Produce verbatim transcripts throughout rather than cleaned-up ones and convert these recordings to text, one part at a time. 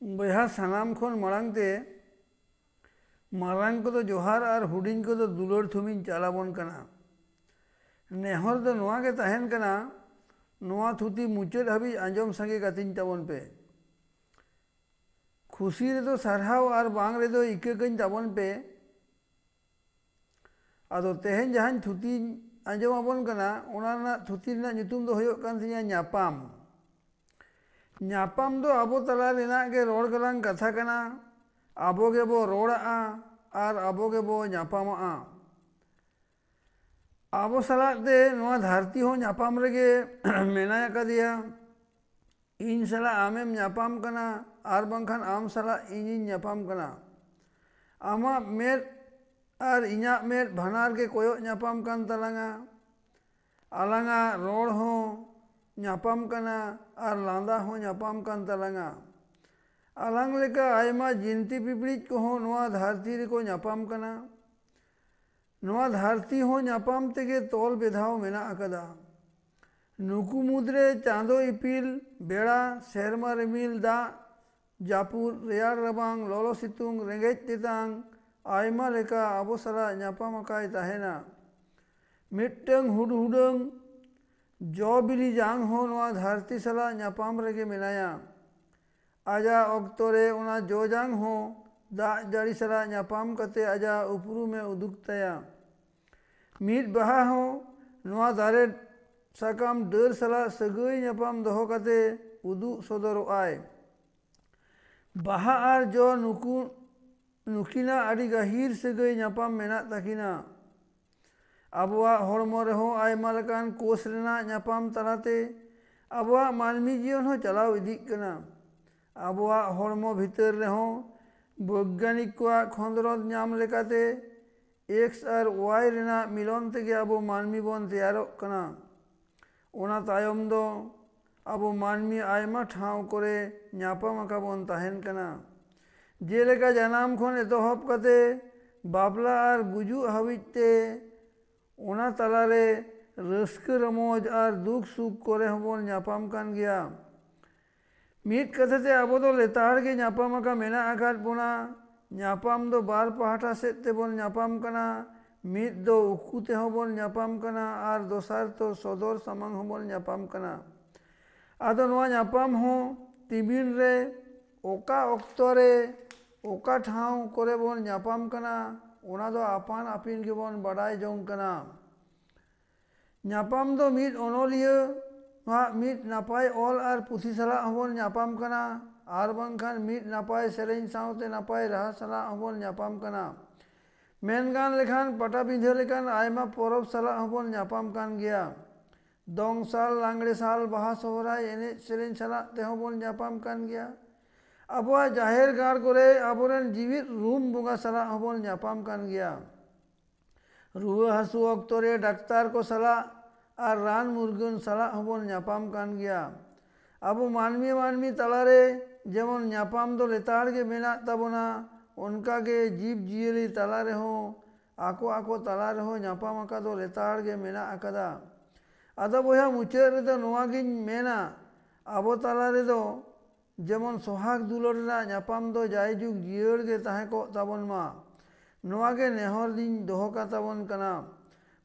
ᱵᱚᱭᱦᱟ, ᱥᱟᱱᱟᱢ ᱠᱷᱚᱱ ᱢᱟᱲᱟᱝ ᱛᱮ ᱢᱟᱨᱟᱝ ᱠᱚᱫᱚ ᱡᱚᱦᱟᱨ ᱟᱨ ᱦᱩᱰᱤᱧ ᱠᱚᱫᱚ ᱫᱩᱞᱟᱹᱲ ᱛᱷᱩᱢᱤᱧ ᱪᱟᱞ ᱟᱵᱚᱱ ᱠᱟᱱᱟ᱾ ᱱᱮᱦᱚᱨ ᱫᱚ ᱱᱚᱣᱟ ᱜᱮ ᱛᱟᱦᱮᱱ ᱠᱟᱱᱟ, ᱱᱚᱣᱟ ᱛᱷᱩᱛᱤ ᱢᱩᱪᱟᱹᱫ ᱦᱟᱹᱵᱤᱡ ᱟᱸᱡᱚᱢ ᱥᱟᱸᱜᱮ ᱠᱟᱹᱛᱤᱧ ᱛᱟᱵᱚᱱ ᱯᱮ᱾ ᱠᱷᱩᱥᱤ ᱨᱮᱫᱚ ᱥᱟᱨᱦᱟᱣ ᱟᱨ ᱵᱟᱝ ᱨᱮᱫᱚ ᱤᱠᱟᱹ ᱠᱟᱹᱧ ᱛᱟᱵᱚᱱ ᱯᱮ᱾ ᱟᱫᱚ ᱛᱮᱦᱮᱧ ᱡᱟᱦᱟᱸᱧ ᱛᱷᱩᱛᱤᱧ ᱟᱸᱡᱚᱢ ᱟᱵᱚᱱ ᱠᱟᱱᱟ, ᱚᱱᱟ ᱨᱮᱱᱟᱜ ᱛᱷᱩᱛᱤ ᱨᱮᱱᱟᱜ ᱧᱩᱛᱩᱢ ᱫᱚ ᱦᱩᱭᱩᱜ ᱠᱟᱱ ᱛᱤᱧᱟᱹ ᱧᱟᱯᱟᱢ᱾ ᱧᱟᱯᱟᱢ ᱫᱚ ᱟᱵᱚ ᱛᱟᱞᱟ ᱨᱮᱱᱟᱜ ᱜᱮ ᱨᱚᱲ ᱜᱟᱞᱟᱝ ᱠᱟᱛᱷᱟ ᱠᱟᱱᱟ᱾ ᱟᱵᱚ ᱜᱮᱵᱚ ᱨᱚᱲᱟᱜᱼᱟ ᱟᱨ ᱟᱵᱚ ᱜᱮᱵᱚ ᱧᱟᱯᱟᱢᱚᱜᱼᱟ᱾ ᱟᱵᱚ ᱥᱟᱞᱟᱜ ᱛᱮ ᱱᱚᱣᱟ ᱫᱷᱟᱹᱨᱛᱤ ᱦᱚᱸ ᱧᱟᱯᱟᱢ ᱨᱮᱜᱮ ᱢᱮᱱᱟᱭ ᱟᱠᱟᱫᱮᱭᱟ᱾ ᱤᱧ ᱥᱟᱞᱟᱜ ᱟᱢᱮᱢ ᱧᱟᱯᱟᱢ ᱠᱟᱱᱟ, ᱟᱨ ᱵᱟᱝᱠᱷᱟᱱ ᱟᱢ ᱥᱟᱞᱟᱜ ᱤᱧᱤᱧ ᱧᱟᱯᱟᱢ ᱠᱟᱱᱟ᱾ ᱟᱢᱟᱜ ᱢᱮᱫ ᱟᱨ ᱤᱧᱟᱹᱜ ᱢᱮᱫ ᱵᱟᱱᱟᱨ ᱜᱮ ᱠᱚᱭᱚᱜ ᱧᱟᱯᱟᱢ ᱠᱟᱱ ᱛᱟᱞᱟᱝᱟ᱾ ᱟᱞᱟᱝᱟᱜ ᱨᱚᱲ ᱦᱚᱸ ᱧᱟᱯᱟᱢ ᱠᱟᱱᱟ ᱟᱨ ᱞᱟᱸᱫᱟ ᱦᱚᱸ ᱧᱟᱯᱟᱢ ᱠᱟᱱ ᱛᱟᱞᱟᱝᱟ᱾ ᱟᱞᱟᱝ ᱞᱮᱠᱟ ᱟᱭᱢᱟ ᱡᱤᱱᱛᱤ ᱯᱤᱯᱤᱲᱤᱡ ᱠᱚᱦᱚᱸ ᱱᱚᱣᱟ ᱫᱷᱟᱹᱨᱛᱤ ᱨᱮᱠᱚ ᱧᱟᱯᱟᱢ ᱠᱟᱱᱟ᱾ ᱱᱚᱣᱟ ᱫᱷᱟᱹᱨᱛᱤ ᱦᱚᱸ ᱧᱟᱯᱟᱢ ᱛᱮᱜᱮ ᱛᱚᱞ ᱵᱮᱫᱷᱟᱣ ᱢᱮᱱᱟᱜ ᱟᱠᱟᱫᱟ᱾ ᱱᱩᱠᱩ ᱢᱩᱫᱽᱨᱮ ᱪᱟᱸᱫᱚ, ᱤᱯᱤᱞ, ᱵᱮᱲᱟ, ᱥᱮᱨᱢᱟ, ᱨᱤᱢᱤᱞ, ᱫᱟᱜ, ᱡᱟᱹᱯᱩᱫ, ᱨᱮᱭᱟᱲ, ᱨᱟᱵᱟᱝ, ᱞᱚᱞᱚ, ᱥᱤᱛᱩᱝ, ᱨᱮᱸᱜᱮᱡ, ᱛᱮᱛᱟᱝ, ᱟᱭᱢᱟ ᱞᱮᱠᱟ ᱟᱵᱚ ᱥᱟᱞᱟᱜ ᱧᱟᱯᱟᱢ ᱟᱠᱟᱭ ᱛᱟᱦᱮᱱᱟ᱾ ᱢᱤᱫᱴᱟᱹᱝ ᱦᱩᱰᱦᱩᱰᱟᱹᱝ ᱡᱚ ᱵᱤᱞᱤ ᱡᱟᱝ ᱦᱚᱸ ᱱᱚᱣᱟ ᱫᱷᱟᱹᱨᱛᱤ ᱥᱟᱞᱟᱜ ᱧᱟᱯᱟᱢ ᱨᱮᱜᱮ ᱢᱮᱱᱟᱭᱟ᱾ ᱟᱡᱟᱜ ᱚᱠᱛᱚ ᱨᱮ ᱚᱱᱟ ᱡᱚ ᱡᱟᱝ ᱦᱚᱸ ᱫᱟᱜ ᱡᱟᱹᱲᱤ ᱥᱟᱞᱟᱜ ᱧᱟᱯᱟᱢ ᱠᱟᱛᱮ ᱟᱡᱟᱜ ᱩᱯᱨᱩᱢᱮ ᱩᱫᱩᱜ ᱛᱟᱭᱟ᱾ ᱢᱤᱫ ᱵᱟᱦᱟ ᱦᱚᱸ ᱱᱚᱣᱟ ᱫᱟᱨᱮ ᱥᱟᱠᱟᱢ ᱰᱟᱹᱨ ᱥᱟᱞᱟᱜ ᱥᱟᱹᱜᱟᱹᱭ ᱧᱟᱯᱟᱢ ᱫᱚᱦᱚ ᱠᱟᱛᱮ ᱩᱫᱩᱜ ᱥᱚᱫᱚᱨᱚᱜᱼᱟᱭ᱾ ᱵᱟᱦᱟ ᱟᱨ ᱡᱚ ᱱᱩᱠᱩ, ᱱᱩᱠᱤᱱᱟᱜ ᱟᱹᱰᱤ ᱜᱟᱹᱦᱤᱨ ᱥᱟᱹᱜᱟᱹᱭ ᱧᱟᱯᱟᱢ ᱢᱮᱱᱟᱜ ᱛᱟᱹᱠᱤᱱᱟ᱾ ᱟᱵᱚᱣᱟᱜ ᱦᱚᱲᱢᱚ ᱨᱮᱦᱚᱸ ᱟᱭᱢᱟ ᱞᱮᱠᱟᱱ ᱠᱳᱥ ᱨᱮᱱᱟᱜ ᱧᱟᱯᱟᱢ ᱛᱟᱞᱟᱛᱮ ᱟᱵᱚᱣᱟᱜ ᱢᱟᱹᱱᱢᱤ ᱡᱤᱭᱚᱱ ᱦᱚᱸ ᱪᱟᱞᱟᱣ ᱤᱫᱤᱜ ᱠᱟᱱᱟ᱾ ᱟᱵᱚᱣᱟᱜ ᱦᱚᱲᱢᱚ ᱵᱷᱤᱛᱟᱹᱨ ᱨᱮᱦᱚᱸ ᱵᱳᱭᱜᱟᱱᱤᱠ ᱠᱚᱣᱟᱜ ᱠᱷᱚᱸᱫᱽᱨᱚᱸᱫᱽ ᱧᱟᱢ ᱞᱮᱠᱟᱛᱮ X ᱟᱨ Y ᱨᱮᱱᱟᱜ ᱢᱤᱞᱚᱱ ᱛᱮᱜᱮ ᱟᱵᱚ ᱢᱟᱹᱱᱢᱤ ᱵᱚᱱ ᱛᱮᱭᱟᱨᱚᱜ ᱠᱟᱱᱟ᱾ ᱚᱱᱟ ᱛᱟᱭᱚᱢ ᱫᱚ ᱟᱵᱚ ᱢᱟᱹᱱᱢᱤ ᱟᱭᱢᱟ ᱴᱷᱟᱶ ᱠᱚᱨᱮ ᱧᱟᱯᱟᱢ ᱟᱠᱟ ᱵᱚᱱ ᱛᱟᱦᱮᱱ ᱠᱟᱱᱟ᱾ ᱡᱮᱞᱮᱠᱟ ᱡᱟᱱᱟᱢ ᱠᱷᱚᱱ ᱮᱛᱚᱦᱚᱵ ᱠᱟᱛᱮ ᱵᱟᱯᱞᱟ ᱟᱨ ᱜᱩᱡᱩᱜ ᱦᱟᱹᱵᱤᱡ ᱛᱮ, ᱚᱱᱟ ᱛᱟᱞᱟᱨᱮ ᱨᱟᱹᱥᱠᱟᱹ ᱨᱚᱢᱚᱡᱽ ᱟᱨ ᱫᱩᱠ ᱥᱩᱠ ᱠᱚᱨᱮ ᱦᱚᱸᱵᱚᱱ ᱧᱟᱯᱟᱢ ᱠᱟᱱ ᱜᱮᱭᱟ᱾ ᱢᱤᱫ ᱠᱟᱛᱷᱟ ᱛᱮ, ᱟᱵᱚ ᱫᱚ ᱞᱮᱛᱟᱲ ᱜᱮ ᱧᱟᱯᱟᱢ ᱟᱠᱟ ᱢᱮᱱᱟᱜ ᱟᱠᱟᱫ ᱵᱚᱱᱟ᱾ ᱧᱟᱯᱟᱢ ᱫᱚ ᱵᱟᱨ ᱯᱟᱦᱴᱟ ᱥᱮᱫ ᱛᱮᱵᱚᱱ ᱧᱟᱯᱟᱢ ᱠᱟᱱᱟ᱾ ᱢᱤᱫ ᱫᱚ ᱩᱠᱩ ᱛᱮᱦᱚᱸ ᱵᱚᱱ ᱧᱟᱯᱟᱢ ᱠᱟᱱᱟ ᱟᱨ ᱫᱚᱥᱟᱨ ᱫᱚ ᱥᱚᱫᱚᱨ ᱥᱟᱢᱟᱝ ᱦᱚᱸᱵᱚᱱ ᱧᱟᱯᱟᱢ ᱠᱟᱱᱟ᱾ ᱟᱫᱚ ᱱᱚᱣᱟ ᱧᱟᱯᱟᱢ ᱦᱚᱸ ᱛᱤᱢᱤᱱ ᱨᱮ, ᱚᱠᱟ ᱚᱠᱛᱚ ᱨᱮ, ᱚᱠᱟ ᱴᱷᱟᱶ ᱠᱚᱨᱮ ᱵᱚᱱ ᱧᱟᱯᱟᱢ ᱠᱟᱱᱟ, ᱚᱱᱟ ᱫᱚ ᱟᱯᱟᱱ ᱟᱹᱯᱤᱱ ᱜᱮᱵᱚᱱ ᱵᱟᱰᱟᱭ ᱡᱚᱝ ᱠᱟᱱᱟ᱾ ᱧᱟᱯᱟᱢ ᱫᱚ ᱢᱤᱫ ᱚᱱᱚᱞᱤᱭᱟᱹ ᱟᱜ ᱢᱤᱫ ᱱᱟᱯᱟᱭ ᱚᱞ ᱟᱨ ᱯᱩᱛᱷᱤ ᱥᱟᱞᱟᱜ ᱦᱚᱸᱵᱚᱱ ᱧᱟᱯᱟᱢ ᱠᱟᱱᱟ, ᱟᱨ ᱵᱟᱝᱠᱷᱟᱱ ᱢᱤᱫ ᱱᱟᱯᱟᱭ ᱥᱮᱨᱮᱧ ᱥᱟᱶᱛᱮ ᱱᱟᱯᱟᱭ ᱨᱟᱦᱟ ᱥᱟᱞᱟᱜ ᱦᱚᱸᱵᱚᱱ ᱧᱟᱯᱟᱢ ᱠᱟᱱᱟ᱾ ᱢᱮᱱ ᱜᱟᱱ ᱞᱮᱠᱷᱟᱱ, ᱯᱟᱴᱟᱵᱤᱸᱫᱷᱟᱹ ᱞᱮᱠᱟᱱ ᱟᱭᱢᱟ ᱯᱚᱨᱚᱵᱽ ᱥᱟᱞᱟᱜ ᱦᱚᱸᱵᱚᱱ ᱧᱟᱯᱟᱢ ᱠᱟᱱ ᱜᱮᱭᱟ᱾ ᱫᱚᱝ ᱥᱟᱞ, ᱞᱟᱜᱽᱲᱮ ᱥᱟᱞ, ᱵᱟᱦᱟ ᱥᱚᱦᱨᱟᱭ ᱮᱱᱮᱡ ᱥᱮᱨᱮᱧ ᱥᱟᱞᱟᱜ ᱛᱮᱦᱚᱸ ᱵᱚᱱ ᱧᱟᱯᱟᱢ ᱠᱟᱱ ᱜᱮᱭᱟ᱾ ᱟᱵᱚᱣᱟᱜ ᱡᱟᱦᱮᱨ ᱜᱟᱲ ᱠᱚᱨᱮ ᱟᱵᱚᱨᱮᱱ ᱡᱤᱣᱤᱫ ᱨᱩᱢ ᱵᱚᱸᱜᱟ ᱥᱟᱞᱟᱜ ᱦᱚᱸᱵᱚᱱ ᱧᱟᱯᱟᱢ ᱠᱟᱱ ᱜᱮᱭᱟ᱾ ᱨᱩᱣᱟᱹ ᱦᱟᱹᱥᱩ ᱚᱠᱛᱚ ᱨᱮ ᱰᱟᱠᱛᱟᱨ ᱠᱚ ᱥᱟᱞᱟᱜ ᱟᱨ ᱨᱟᱱ ᱢᱩᱨᱜᱟᱹᱱ ᱥᱟᱞᱟᱜ ᱦᱚᱸᱵᱚᱱ ᱧᱟᱯᱟᱢ ᱠᱟᱱ ᱜᱮᱭᱟ᱾ ᱟᱵᱚ ᱢᱟᱹᱱᱢᱤ ᱢᱟᱹᱱᱢᱤ ᱛᱟᱞᱟᱨᱮ ᱡᱮᱢᱚᱱ ᱧᱟᱯᱟᱢ ᱫᱚ ᱞᱮᱛᱟᱲ ᱜᱮ ᱢᱮᱱᱟᱜ ᱛᱟᱵᱚᱱᱟ, ᱚᱱᱠᱟᱜᱮ ᱡᱤᱵᱽ ᱡᱤᱭᱟᱹᱞᱤ ᱛᱟᱞᱟ ᱨᱮᱦᱚᱸ, ᱟᱠᱚ ᱟᱠᱚ ᱛᱟᱞᱟ ᱨᱮᱦᱚᱸ ᱧᱟᱯᱟᱢ ᱟᱠᱟᱫ ᱫᱚ ᱞᱮᱛᱟᱲ ᱜᱮ ᱢᱮᱱᱟᱜ ᱟᱠᱟᱫᱟ᱾ ᱟᱫᱚ ᱵᱚᱭᱦᱟ, ᱢᱩᱪᱟᱹᱫ ᱨᱮᱫᱚ ᱱᱚᱣᱟ ᱜᱤᱧ ᱢᱮᱱᱟ, ᱟᱵᱚ ᱛᱟᱞᱟ ᱨᱮᱫᱚ ᱡᱮᱢᱚᱱ ᱥᱚᱦᱟᱜᱽ ᱫᱩᱞᱟᱹᱲ ᱨᱮᱱᱟᱜ ᱧᱟᱯᱟᱢ ᱫᱚ ᱡᱟᱭᱡᱩᱜᱽ ᱡᱤᱭᱟᱹᱲ ᱜᱮ ᱛᱟᱦᱮᱸ ᱠᱚᱜ ᱛᱟᱵᱚᱱ ᱢᱟ, ᱱᱚᱣᱟ ᱜᱮ ᱱᱮᱦᱚᱨ ᱫᱤᱧ ᱫᱚᱦᱚ ᱠᱟᱛᱟᱵᱚᱱ ᱠᱟᱱᱟ᱾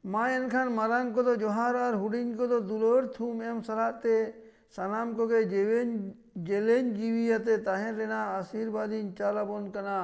ᱢᱟ ᱮᱱᱠᱷᱟᱱ, ᱢᱟᱨᱟᱝ ᱠᱚᱫᱚ ᱡᱚᱦᱟᱨ ᱟᱨ ᱦᱩᱰᱤᱧ ᱠᱚᱫᱚ ᱫᱩᱞᱟᱹᱲ ᱛᱷᱩᱢ ᱮᱢ ᱥᱟᱞᱟᱜ ᱛᱮ ᱥᱟᱱᱟᱢ ᱠᱚᱜᱮ ᱡᱮᱣᱮᱧ, ᱡᱮᱞᱮᱧ ᱡᱤᱣᱤ ᱟᱛᱮ ᱛᱟᱦᱮᱱ ᱨᱮᱱᱟᱜ ᱟᱥᱤᱨᱵᱟᱫᱽ ᱤᱧ ᱪᱟᱞ ᱟᱵᱚᱱ ᱠᱟᱱᱟ᱾